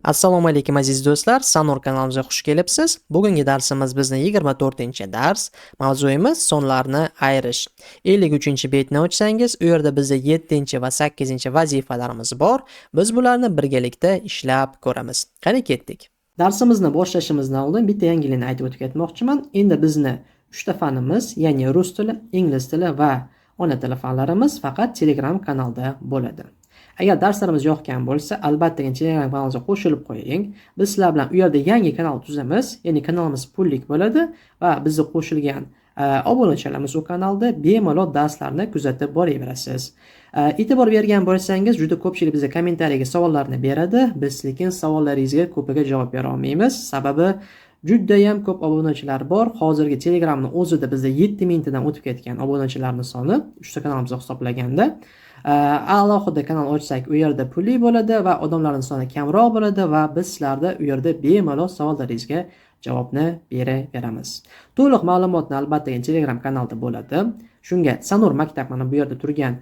Assalomu alaykum, aziz do'stlar, Sanur kanalimizga xush kelibsiz. Bugungi darsimiz bizni 24-dars. Mavzuyimiz sonlarni ayirish. 53-betni ochsangiz, u yerda bizda 7 va 8 vazifalarimiz bor. Biz bularni birgalikda ishlab ko'ramiz. Qani ketdik. Darsimizni boshlashimizdan oldin bitta yangilikni aytib o'tib ketmoqchiman. Endi bizni 3 ta fanimiz, ya'ni rus tili, ingliz tili va ona tili fanlarimiz faqat Telegram kanalda bo'ladi. Agar darslarimiz yoqgan bo'lsa, albatta Telegram kanalimizga qo'shilib qo'ying. Biz sizlar bilan u yerda yangi kanal tuzamiz, ya'ni kanalimiz pullik bo'ladi va bizni qo'shilgan obunachilarimiz u kanalda bemalol darslarni kuzatib boraverasiz. E'tibor bergan bo'lsangiz, juda ko'pchilik bizga kommentariyaga savollarni beradi. Biz lekin savollaringizga ko'piga javob bera olmaymiz. Sababi juda ham ko'p obunachilar bor. Hozirgi Telegramni o'zida bizda 7000 tadan o'tib ketgan obunachilarning soni 3 ta kanalimizga hisoblaganda. Alohida kanal ochsak, u yerda pulli bo'ladi va odamlarning soni kamroq bo'ladi va biz sizlarda u yerda bemalol savollaringizga javobni beraveramiz. To'liq ma'lumotni albatta Telegram kanalda bo'ladi. Shunga Sanur maktab mana bu yerda turgan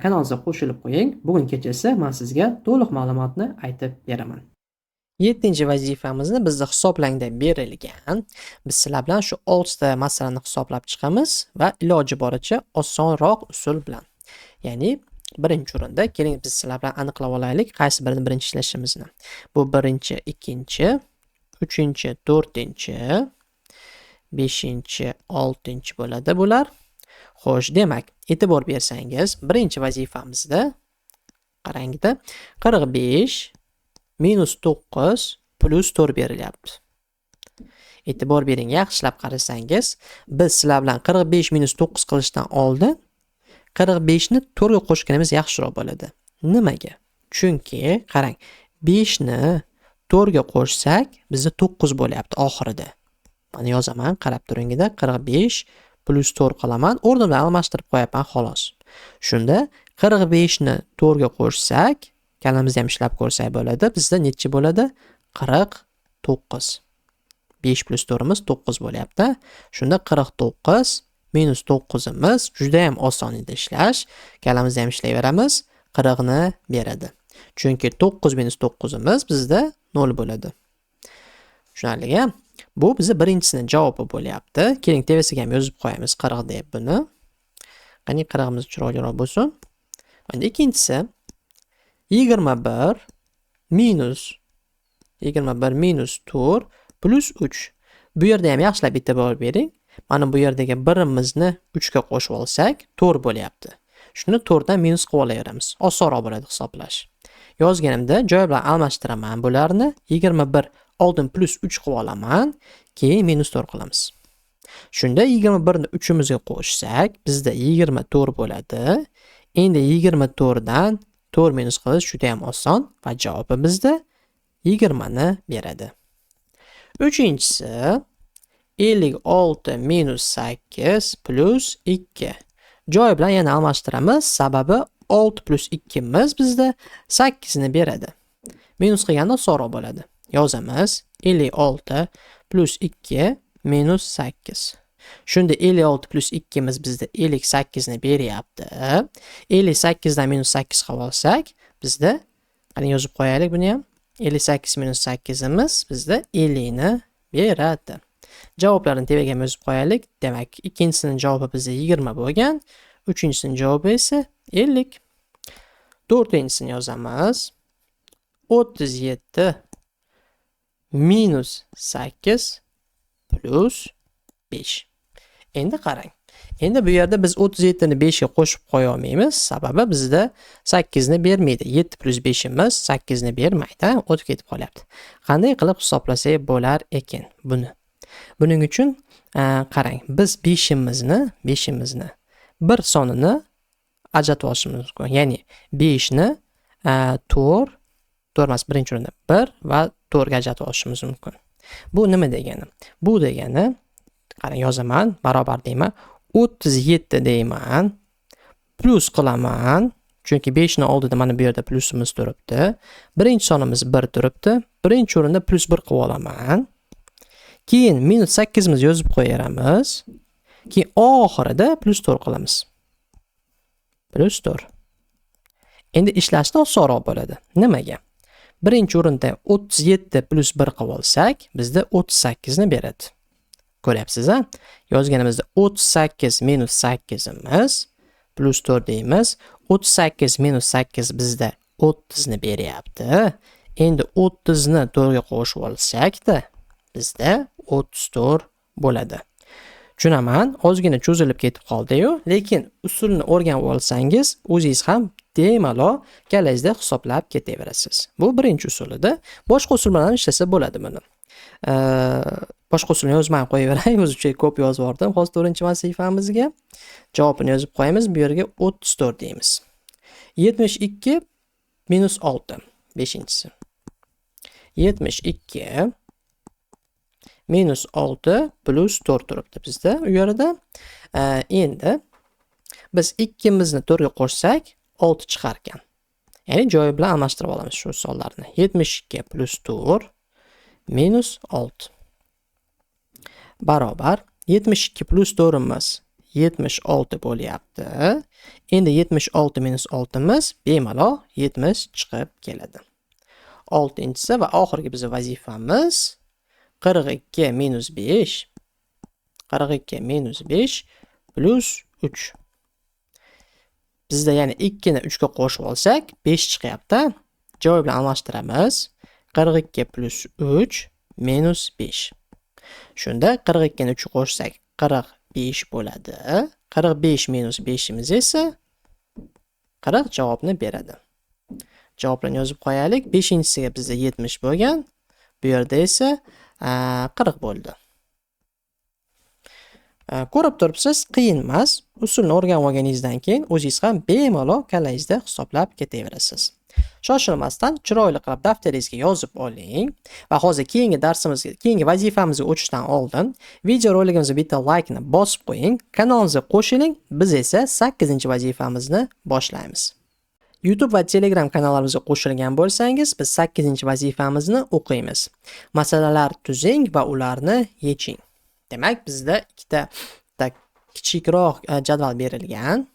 kanalimizga qo'shilib qo'ying. Bugun kechasi men sizga to'liq ma'lumotni aytib beraman. 7-vazifamizni bizda hisoblang deb berilgan. Biz sizlar bilan shu 6 ta masalani hisoblab chiqamiz va iloji boricha osonroq usul bilan. Ya'ni birinchi o'rinda keling, biz sizlar bilan aniqlab olaylik qaysi birini birinchi ishlashimizni. Bu birinchi, ikkinchi, uchinchi, to'rtinchi, beshinchi, oltinchi bo'ladi bular. Xo'sh, demak, e'tibor bersangiz, birinchi vazifamizda qarangda 45 minus 9 plus 4 berilyapti. E'tibor bering, yaxshilab qarasangiz, biz sizlar bilan 45 minus 9 qilishdan oldin 45 ni 4 ga qo'shganimiz yaxshiroq bo'ladi. Nimaga? Chunki qarang, 5 ni 4 ga qo'shsak, bizda 9 bo'lyapti oxirida. Mana yozaman, qarab turingda, 45 plus 4 qilaman, o'rni bilan almashtirib qo'yapman xolos. Shunda 45 ni 4 ga qo'shsak, kalamizni ham ishlab ko'rsak bo'ladi. Bizda necha bo'ladi? 49. 5 plus 4imiz 9 bo'lyapti. Shunda 49 minus 9imiz juda ham oson edi ishlash. Kalamizni ham ishlayveramiz, 40 ni beradi. Chunki 9 minus 9imiz bizda 0 bo'ladi. Tushunarli-a? Bu bizda birinchisini javobi bo'lyapti. Keling, tepasiga ham yozib qo'yamiz 40 deb buni. Qani 40imiz chiroyliroq bo'lsin. Endi ikkinchisi 21 minus 21 minus 4 plus 3. Bu yerda ham yaxshilab e'tibor bering. Mana bu yerdagi birimizni 3 ga qo'shib olsak, 4 bo'lyapti. Shuni 4 dan minus qilib olaveramiz. Osonroq bo'ladi hisoblash. Yozganimda joy bilan almashtiraman bularni. 21 oldin plus 3 qilib olaman, keyin minus 4 qilamiz. Shunda 21 ni 3imizga qo'shsak, bizda 24 bo'ladi. Endi 24 dan 4 minus qilish juda ham oson va javobi bizda 20 ni beradi. Uchinchisi 56 minus 8 plus 2. Joy bilan yana almashtiramiz, sababi 6 plus 2imiz bizda 8 ni beradi. Minus qilganda osonroq bo'ladi. Yozamiz 56 plus 2 minus 8. Shunda 56 plus 2imiz bizda 58 ni beryapti. 58 dan minus 8 qilib olsak, bizda qani yozib qo'yaylik buni ham. 58 minus 8imiz bizda 50 ni beradi. Javoblarni tepaga ham yozib qo'yaylik. Demak, ikkinchisining javobi bizda 20 bo'lgan, uchinchisining javobi esa 50. To'rtinchisini yozamiz. 37 minus 8 plus 5. Endi qarang. Endi bu yerda biz 37 ni 5 ga qo'shib qo'ya olmaymiz. Sababi bizda 8 ni bermaydi. 7 plus 5imiz 8 ni bermaydi, o'tib ketib qolyapti. Qanday qilib hisoblasak bo'lar ekan buni? Buning uchun qarang, biz 5imizni bir sonini ajratib olishimiz mumkin. Ya'ni 5 ni 4, 4 emas, birinchi o'rinda 1 va 4 ga ajratib olishimiz mumkin. Bu nima degani? Bu degani, qarang, yozaman, barobar deyman, 37 deyman, plus qilaman, chunki 5 ni oldida mana bu yerda plusimiz turibdi. Birinchi sonimiz 1 turibdi. Birinchi o'rinda plus 1 qilib olaman. Keyin minus 8imizni yozib qo'yamiz. Keyin oxirida plus 4 qilamiz. Plus 4. Endi ishlashda osonroq bo'ladi. Nimaga? Birinchi o'rinda 37 plus 1 qilib olsak, bizda 38 ni beradi. Ko'ryapsiz, a? Yozganimizda 38 minus 8imiz plus 4 deymiz. 38 minus 8 bizda 30 ni beryapti. Endi 30 ni 4 ga qo'shib olsak-da, bizda 34 bo'ladi. Tushunaman, ozgina cho'zilib ketib qoldi-yu, lekin usulni o'rganib olsangiz, o'zingiz ham bemalol kallangizda hisoblab ketaverasiz. Bu birinchi usulida. Boshqa usul bilan ham ishlasa bo'ladi buni. Boshqa usulni yozmay qo'yaveray, o'zicha ko'p yozib yubordim. Hozir 4-vazifamizga javobini yozib qo'yamiz. Bu yerga 34 deymiz. 72 minus 6, 5-inchisi. 72 minus 6 plus 4 turibdi bizda u yerda. Endi biz ikkimizni 4 ga qo'shsak 6 chiqar ekan. Ya'ni joyi bilan almashtirib olamiz shu sonlarni. 72 plus 4 minus 6 barobar 72 plus 4imiz 76 bo'lyapti. Endi 76 minus 6imiz bemalol 70 chiqib keladi. 6-inchisi va oxirgi bizning vazifamiz 42 minus 5, 42 minus 5 plus 3. Bizda ya'ni 2 ni 3 ga qo'shib olsak 5 chiqyapti. Joyi bilan almashtiramiz. 42 plus 3 minus 5. Shunda 42 ni 3 ga qo'shsak 45 bo'ladi. 45 minus 5imiz esa 40 javobni beradi. Javoblarni yozib qo'yaylik. 5-inchisiga bizda 70 bo'lgan. Bu yerda esa 40 bo'ldi. Ko'rib turibsiz, qiyin emas. Usulni o'rganib olganingizdan keyin o'zingiz ham bemalol kallangizda hisoblab ketaverasiz. Shoshilmasdan chiroyli qilib daftaringizga yozib oling va hozir keyingi darsimizga, keyingi vazifamizga o'tishdan oldin video roligimizga bitta like ni bosib qo'ying, kanalimizga qo'shiling. Biz esa 8-vazifamizni boshlaymiz. YouTube va Telegram kanallarimizga qo'shilgan bo'lsangiz, biz 8-vazifamizni o'qiymiz. Masalalar tuzing va ularni yeching. Demak, bizda ikkita kichikroq jadval berilgan.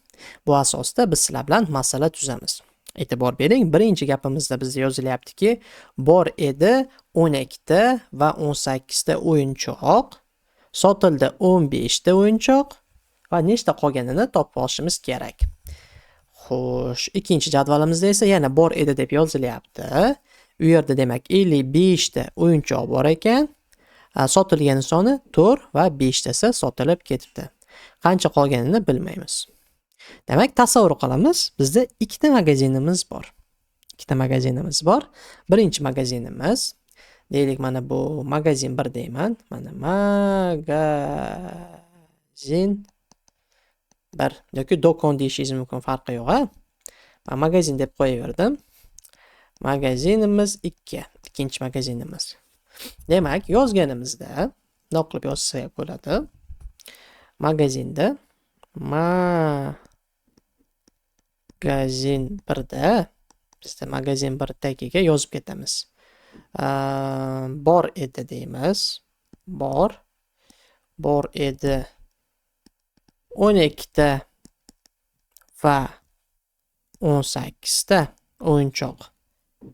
Bu asosda biz sizlar bilan masala tuzamiz. E'tibor bering, birinchi gapimizda bizda yozilyaptiki, bor edi 12 ta va 18 ta o'yinchoq, sotildi 15 ta o'yinchoq va nechta qolganini topib olishimiz kerak. Xo'sh, ikkinchi jadvalimizda esa yana bor edi deb yozilyapti. U yerda demak 55 ta o'yinchoq bor ekan. Sotilgan soni 4 va 5 tasi sotilib ketibdi. Qancha qolganini bilmaymiz. Demak, tasavvur qilamiz, bizda ikkita magazinimiz bor. Ikkita magazinimiz bor. Birinchi magazinimiz, deylik, mana bu magazin 1 deyman. Mana magazin 1 yoki do'kon deyishingiz mumkin, farqi yo'q, a? Men magazin deb qo'yaverdim. Magazinimiz 2, ikkinchi magazinimiz. Demak, yozganimizda bundoq qilib yozsak bo'ladi. Magazinda magazin 1da bizda magazin 1 tagiga yozib ketamiz. Bor edi deymiz. Bor edi 12 ta va 18 ta o'yinchoq.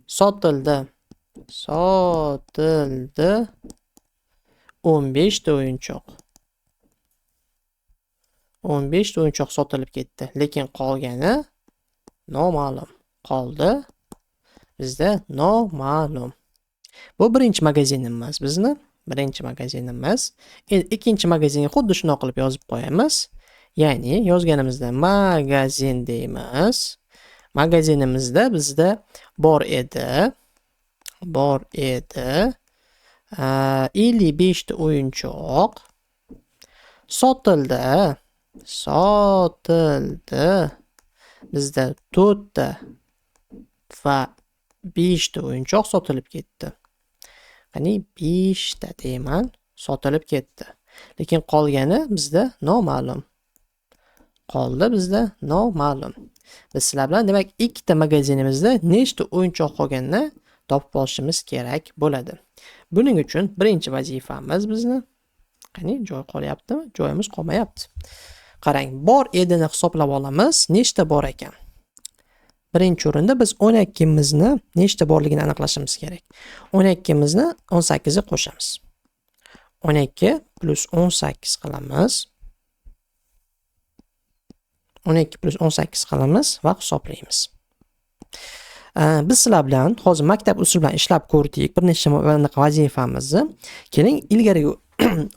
Sotildi. Sotildi 15 ta o'yinchoq. 15 ta o'yinchoq sotilib ketdi, lekin qolgani noma'lum. Qoldi bizda noma'lum. Bu birinchi magazinimiz bizni. Birinchi magazinimiz. Endi ikkinchi magazinga xuddi shunday qilib yozib qo'yamiz. Ya'ni yozganimizda magazin deymiz. Magazinimizda bizda bor edi. Bor edi. 55 ta o'yinchoq. Sotildi. Sotildi. Bizda 4 ta va 5 ta o'yinchoq sotilib ketdi. Qani 5 ta deyman, sotilib ketdi. Lekin qolgani bizda noma'lum. Qoldi bizda noma'lum. Biz sizlar bilan demak ikkita magazinimizda nechta o'yinchoq qolganini topib olishimiz kerak bo'ladi. Buning uchun birinchi vazifamiz bizni, qani joy qolyaptimi? Joyimiz qolmayapti. Qarang, bor edini hisoblab olamiz. Nechta bor ekan? Birinchi o'rinda biz 12imizni nechta borligini aniqlashimiz kerak. 12imizni 18 ga qo'shamiz. 12 plus 18 qilamiz. 12 plus 18 qilamiz va hisoblaymiz. Biz sizlar bilan hozir maktab usuli bilan ishlab ko'rdik bir necha anaqa vazifamizni. Keling, ilgarigi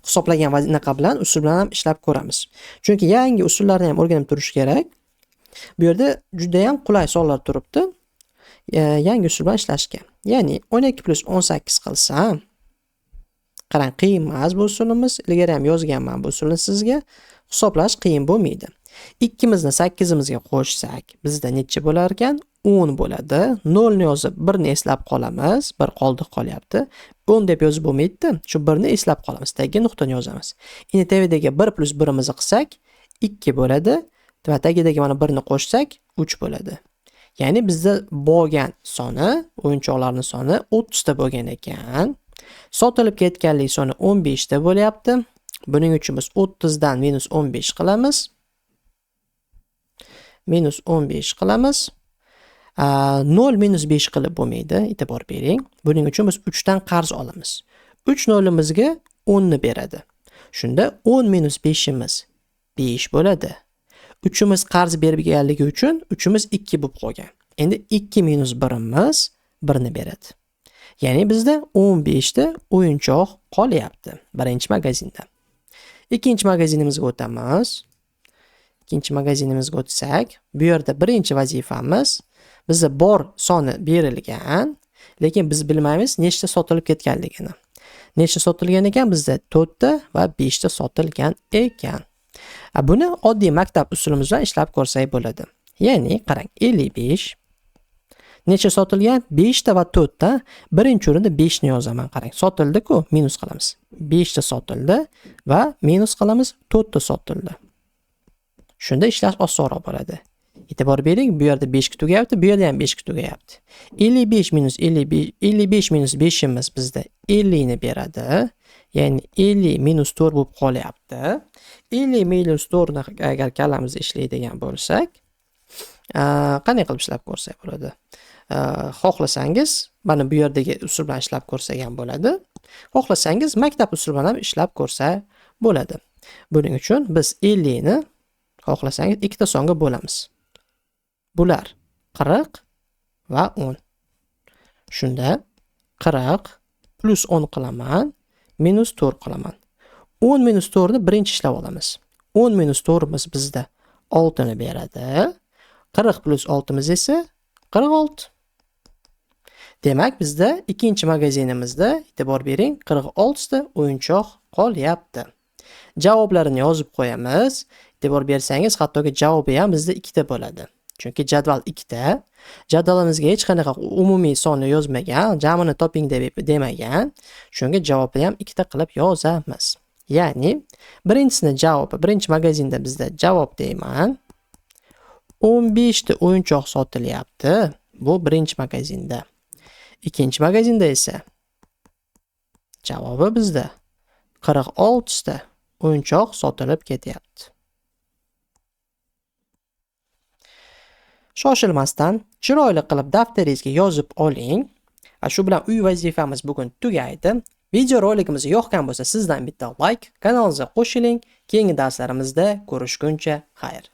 hisoblagan anaqa bilan usul bilan ham ishlab ko'ramiz. Chunki yangi usullarni ham o'rganib turish kerak. Bu yerda juda ham qulay sonlar turibdi. Yangi usul bilan ishlashga. Ya'ni 12 plus 18 qilsam, qarang, qiyin emas bu usulimiz. Ilgari ham yozganman bu usulni sizga. Hisoblash qiyin bo'lmaydi. 2mizni 8imizga qo'shsak, bizda necha bo'lar ekan? 10 bo'ladi. 0 ni yozib 1 ni eslab qolamiz. 1 qoldiq qolyapti. 10 deb yozib bo'lmaydi. Shu 1 ni eslab qolamiz. Tagiga nuqtani yozamiz. Endi tagidagi 1 plus 1imizni qilsak, 2 bo'ladi. Va tagidagi mana 1 ni qo'shsak, 3 bo'ladi. Ya'ni bizda bo'lgan soni, o'yinchoqlarning soni 30 ta bo'lgan ekan. Sotilib ketganlik soni 15 ta bo'lyapti. Buning uchun biz 30 dan minus 15 qilamiz. Minus 15 qilamiz. 0 minus 5 qilib bo'lmaydi, e'tibor bering. Buning uchun biz 3 dan qarz olamiz. 3 nolimizga 10 ni beradi. Shunda 10 minus 5imiz 5 bo'ladi. 3imiz qarz berganligi uchun 3imiz 2 bo'lib qolgan. Endi 2 minus 1imiz 1 ni beradi. Ya'ni bizda 15 ta o'yinchoq qolyapti birinchi magazinda. Ikkinchi magazinimizga o'tamiz. Ikkinchi magazinimizga o'tsak, bu yerda birinchi vazifamiz bizda bor soni berilgan, lekin biz bilmaymiz nechta sotilib ketganligini. Nechta sotilgan ekan? Bizda 4 ta va 5 ta sotilgan ekan. Buni oddiy maktab usulimiz bilan ishlab ko'rsak bo'ladi. Ya'ni qarang, 55 necha sotilgan? 5 ta va 4 ta. Birinchi o'rinda 5 ni yozaman, qarang. Sotildi-ku, minus qilamiz. 5 ta sotildi va minus qilamiz, 4 ta sotildi. Shunda ishlash osonroq bo'ladi. E'tibor bering, bu yerda 5 ga tugayapti, bu yerda ham 5 ga tugayapti. 55 minus 55, 55 minus 5imiz bizda 50 ni beradi. Ya'ni 50 minus 4 bo'lib qolyapti. 50 minus 4 ni agar kallamizda ishlaydigan bo'lsak, qanday qilib ishlab ko'rsak bo'ladi? Xohlasangiz, mana bu yerdagi usul bilan ishlab ko'rsak ham bo'ladi. Xohlasangiz, maktab usuli bilan ham ishlab ko'rsa bo'ladi. Buning uchun biz 50 ni xohlasangiz ikkita songa bo'lamiz. Bular 40 va 10. Shunda 40 plus 10 qilaman, minus 4 qilaman. 10 minus 4 ni birinchi ishlab olamiz. 10 minus 4imiz bizda 6 ni beradi. 40 plus 6imiz esa 46. Demak, bizda ikkinchi magazinimizda, e'tibor bering, 46 ta o'yinchoq qolyapti. Javoblarini yozib qo'yamiz. E'tibor bersangiz, hattoki javobi ham bizda ikkita bo'ladi. Chunki jadval ikkita. Jadvalimizga hech qanaqa umumiy sonni yozmagan, jamini toping deb demagan. Shunga javobni ham ikkita qilib yozamiz. Ya'ni birinchisini javobi, birinchi magazinda bizda javob deyman. 15 ta o'yinchoq sotilyapti. Bu birinchi magazinda. Ikkinchi magazinda esa javobi bizda 46 ta o'yinchoq sotilib ketyapti. Shoshilmasdan chiroyli qilib daftaringizga yozib oling. Va shu bilan uy vazifamiz bugun tugaydi. Video rolikimiz yoqqan bo'lsa sizdan bitta like, kanalimizga qo'shiling. Keyingi darslarimizda ko'rishguncha xayr.